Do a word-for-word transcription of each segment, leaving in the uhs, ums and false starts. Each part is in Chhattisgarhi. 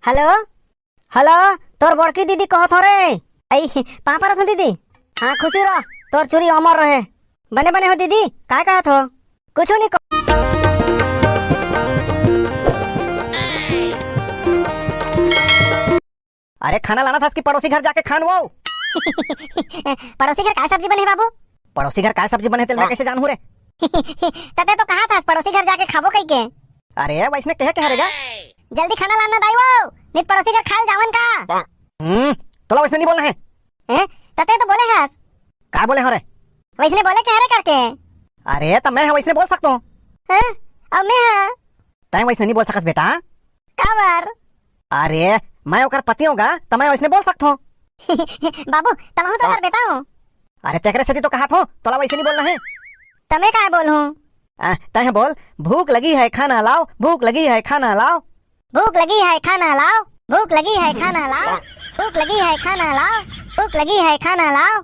हेलो, हेलो, तोर बड़की दीदी कहत हो रे। आई, पाँव परत हो दीदी। हाँ, खुशी रह, तोर चूरी अमर रहे। बने बने हो दीदी, काय कहत हो? कुछू नहीं कह। अरे, खाना लानत हस कि पड़ोसी घर जाके खान वो? पड़ोसी घर काय सब्जी बने हे बाबू? पड़ोसी घर काय सब्जी बने हे, तेल मैं कैसे जानहूँ रे? तते तो कहा था पड़ोसी घर जाके खाबो कही के। अरे, वैसने कहे के हरे गा? जल्दी खाना लाना दाई वो, नित पड़ोसी घर खाल जावन का। हम्म, तोला वैसने नहीं बोलना है। हैं? तते तो बोले हस। का बोले हो रे? वैसने बोले के हरे करके। अरे, त मैं ह वैसने बोल सकतो हूँ। हैं? अब मैं ह। तैं वैसने नहीं बोल सकस बेटा। काबर? अरे, मैं ओकर पति हूँ गा, त मैं वैसने बोल सकतो हूँ। बाबू, तमहू तो ओकर बेटा हो। अरे, तेकरे सेती तो कहा थो, तोला वैसे नहीं बोलना है। त मैं काय बोलहूँ? आ, तैं बोल, भूख लगी है खाना लाओ, भूख लगी है खाना लाओ। भूख लगी है खाना लाओ, भूख लगी है खाना लाओ, भूख लगी है खाना लाओ, भूख लगी है खाना लाओ।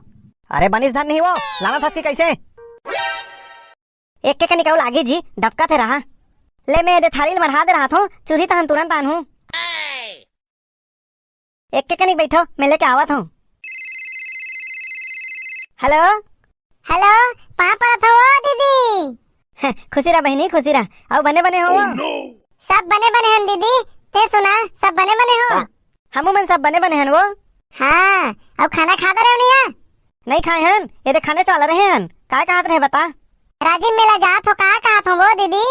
अरे बनिस धन नहीं वो, लानत हस कि कैसे? एक के कनिक अउ लागी जी, डबकत हे रहा। ले मैं एदे थारी ल मढ़ा दे रहा थो, चूल्ही तहन तुरंत आनहूँ। एक के कनिक बैठो, मैं लेके आवत हूँ। हेलो, हेलो, पाँव परत हो दीदी। खुशी रह बहिनी, खुशी रह। अउ बने बने हो? सब बने बने हन दीदी, ते सुना, सब बने बने हो? हमू मन सब बने बने हन वो। हाँ, अउ खाना खा डरे हो नहीं? नहीं खाए हन, एदे खाने वाला रहे हन। काय कहत रहे बता? राजिम मेला जात हो, का कहत हो वो दीदी?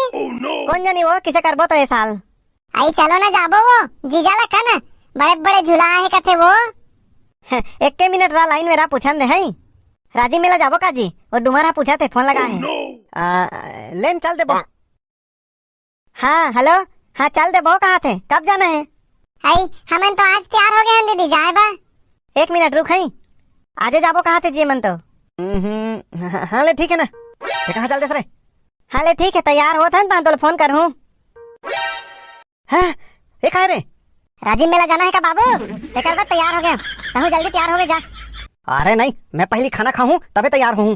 कोन जानी वो, किसे करबो तो ए साल। आई चलो ना जाबो वो, जीजा ला कन, बड़े बड़े झूला आहे कथे वो। एक्के मिनट रह लाइन में रह, पूछन दे हई। राजिम मेला जाबो का जी? वो डूमर हा पूछत हे, फोन लगा हे। आ, लेन चल देबो। हाँ, हेलो। हाँ, चल देबो, कहा थे, कब जाना है? हई, हमन तो आज तैयार हो गए हन दीदी, जाए बा। एक मिनट रुक हई, आजे जाबो कहा थे जी मन तो। हम्म, हाँ, हाँ, ले ठीक है ना। ते कहाँ चल देस रे? हाँ, ले ठीक है, तैयार होत हन, तहन तोला फोन करहूँ। हाँ, ये काय रे? राजिम मेला जाना है का बाबू? एकर बर तैयार हो गया, तहूँ जल्दी तैयार हो गए जा। अरे नहीं, मैं पहली खाना खाहूँ, तबे तैयार होहूँ।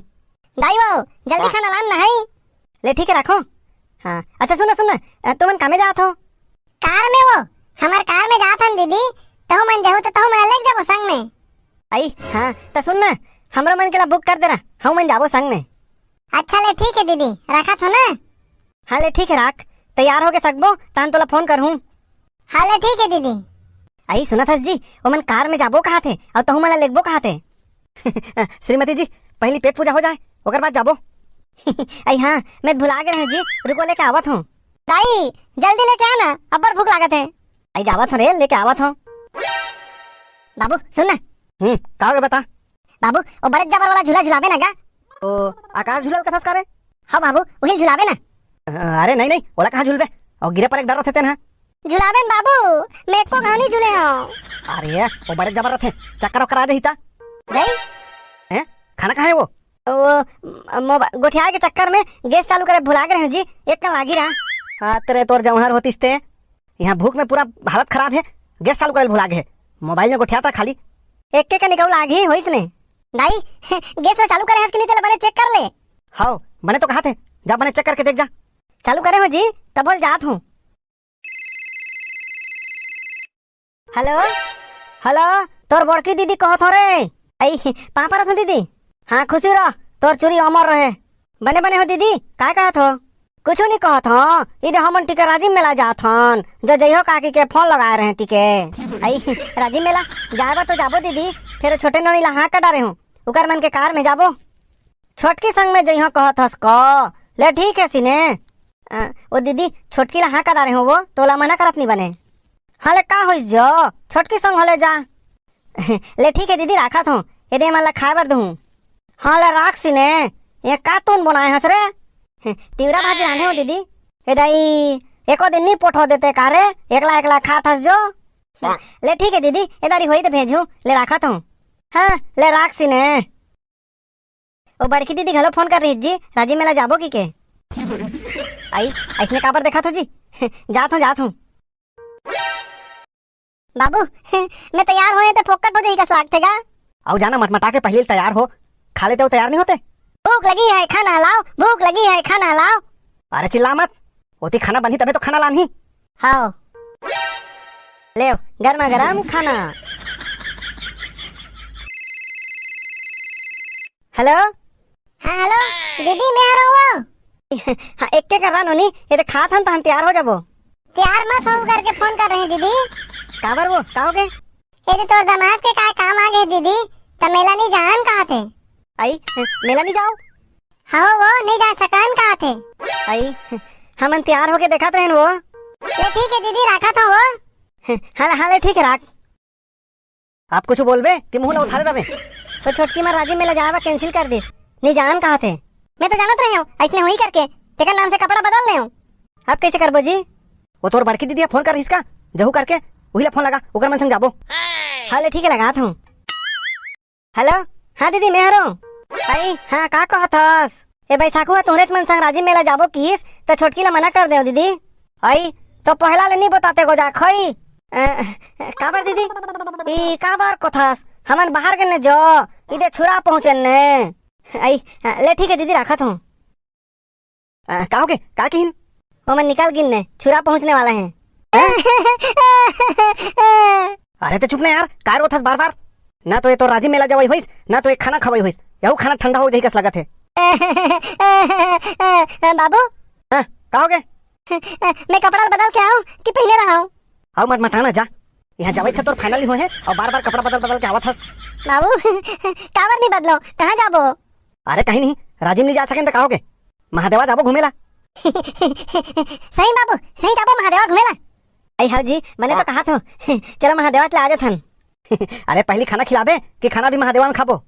दाई वो, जल्दी खाना लान ना है। ले ठीक है, रखो। हाँ, अच्छा सुन ना, सुन ना, अ, तुमन कामे जात हो? कार में वो, हमार कार में जात हन दीदी, तहू मन जाहू तो तहू मन लेके जाबो संग में। आई, हाँ, त सुन ना, हमरो मन के ला बुक कर दे रहा, हम मन जाबो संग में। अच्छा ले ठीक है दीदी, रखत हो ना? हाँ ले ठीक है, राख, तैयार होके सकबो, तहन तोला फोन करहूँ। हाँ ले ठीक है दीदी। आई सुनत हस जी, ओमन कार में जाबो कहा थे, अउ तहू मन ला लेगबो कहा थे। श्रीमती जी, पहली पेट पूजा हो जाए, ओकर बाद जाबो। आई हाँ, मैं भुला गे रहें जी, रुको लेके आवत हूँ। दाई, जल्दी लेके आना, अब्बड़ भूख लागत है। आई जावत हूँ रे, लेके आवत हूँ। बाबू, सुन ना। हम्म, का हो गया बता? बाबू, वो बड़े जबर वाला झूला झुलाबे ना गा? ओ, आकाश झूला कथस का रे? हाँ बाबू, वही झुलाबे ना। अरे नहीं, नहीं, ओला कहाँ झूलबे? और गिरे पर एक डर रथे तेन हा। झुलाबे न बाबू, मैं एको घाव नहीं झूले हूँ। अरे, वो बड़े जबर रथे, चक्कर वक्कर आ जाही ता। नहीं। हैं? खाना कहाँ है वो? वो, मोबा-, गोठिया के चक्कर में गैस चालू करे भुला गए रहे जी, एक कन लागी रहा। हाँ, तेरे तोर जौहर होतिस ते। यहाँ भूख में पूरा हालत खराब है, गैस चालू करे भुला गए। मोबाइल में गोठिया था खाली। एक के कनिक अउ लागी होइस ने। दाई, गैस ला चालू करे हस कि नहीं, तेला बने चेक कर ले। हाव, बने तो कहा थे, जा बने चेक करके देख जा। चालू करे हो जी, तब बोल जात हूँ। हेलो, हेलो, तोर बड़की दीदी कहत हो रे। आई, पाँव परत हो दीदी। हाँ, खुशी रह, तोर चूरी अमर रहे। बने बने हो दीदी, काय कहत हो? कुछू नहीं कहत हो, इदे हमन टिके राजिम मेला जात हन, जो जइहो काकी के फोन लगाए रहे टिके। आई, राजिम मेला जाए बर तो जाबो दीदी, फेर छोटे नोनी ला हाँ कर डारे हूँ, उकर मन के कार में जाबो। छोटकी संग में जइहो कहत हस क? ले ठीक है सिने। अ, ओ दीदी, छोटकी ला हाँ कर डारे हूँ वो, तोला मना करत नहीं बने। हाँ ले का होइस जो, छोटकी संग होले जा। ले ठीक है दीदी, राखत हूँ, एदे मन ला खाए बर दूँ। हाँ ले राख सिने, ये का तून बनाए हस रे? तिवरा भाजी रांधे हो दीदी। ए दाई, एको दिन नहीं पोठो देते का रे? एकला एकला खात हस जो। ले ठीक है दीदी, ए दारी होई तो भेजूँ, ले राखत हूँ। हाँ, ले राख सिने। ओ बड़की दीदी घलो फोन कर रही जी, राजिम मेला जाबो कि के? आई, अइसने काबर देखत हो जी? जात हूँ, जात हूँ। बाबू, मैं तैयार होए तो फोकट हो जाही कस लागथे गा। अउ जाना मटमटा के पहले तैयार हो, खा लेते हो तैयार नहीं होते। भूख लगी है खाना लाओ, भूख लगी है खाना लाओ। अरे चिल्ला मत, ओती खाना बनही तबे तो खाना लानही। हाँ। लेव, गरमा गरम खाना। हेलो। हाँ, हेलो, दीदी, मैं आ रहा हूँ। हाँ, एक के कर रहा नोनी, ये तो खात हन तो हम तैयार हो जाबो। तैयार मत हो करके फोन कर रहे हैं दीदी। काबर वो, का हो गए? ये तो तोर दामाद के काय काम आ गए दीदी, त मेला नहीं जान कहा थे। आई, मेला नहीं जाओ? हाँ वो नहीं जा सकन कहा थे। आई, हमन तैयार होके देखत रहन वो। ले ठीक है दीदी, राखत हो वो। हाँ, हाँ, ले ठीक है, राख। आप कुछ बोलबे कि मुंह ला उठारे रहे? तो छोटकी माँ राजिम मेला जावा कैंसिल कर दिस, नहीं जान कहा थे। मैं तो जानत रहे हूँ, ऐसने होई करके, तेकर नाम से कपड़ा बदल ले हूँ। अब कैसे करबो जी? वो तोर बड़की दीदी फोन कर रहिस का, जहू करके, वही ला फोन लगा, ओकर मन संग जाबो। हाँ ले ठीक है, लगात हूँ। हेलो, हाँ दीदी, मैं हरो। आई, हाँ, का कहत हस? ए बैसाखू ह तुहरेच मन संग राजिम मेला जाबो किहिस, त छोटकी ला मना कर देव दीदी। आई, तो पहला ले नहीं बताते गोजा, खई। अ, काबर दीदी? ई काबर कोथस? हमन बाहर गने जो, इदे छुरा पहुँचन ने। आई, ले ठीक है दीदी, राखत हूँ। अ, का होगे? का किहिन? ओमन निकल गिन ने, छुरा पहुँचने वाला है। अरे तो चुप ना यार, का रोथस बार बार? ना तो ये तो राजिम मेला जवाई होइस, ना तो ये खाना खवाई होइस। यहू खाना ठंडा हो जाही कस लगत है। बाबू। हाँ, का होगे? मैं कपड़ा बदल के आऊँ कि पहने रहा हूँ? आऊ मत मटाना जा। यहाँ जावे छ तोर फाइनल ही होए है और बार बार कपड़ा बदल बदल के आवत हस। बाबू, काबर नहीं बदलो, कहाँ जाबो? अरे कहीं नहीं, राजिम नहीं जा सकेन त का होगे? महादेवा जाबो घूमे ला। सही बाबू, सही जाबो महादेवा घूमे ला। आई हाँ जी, मैंने तो कहा था। चलो महादेवा चला आ जाथन। अरे पहली खाना खिलाबे कि खाना भी महादेवा में खाबो?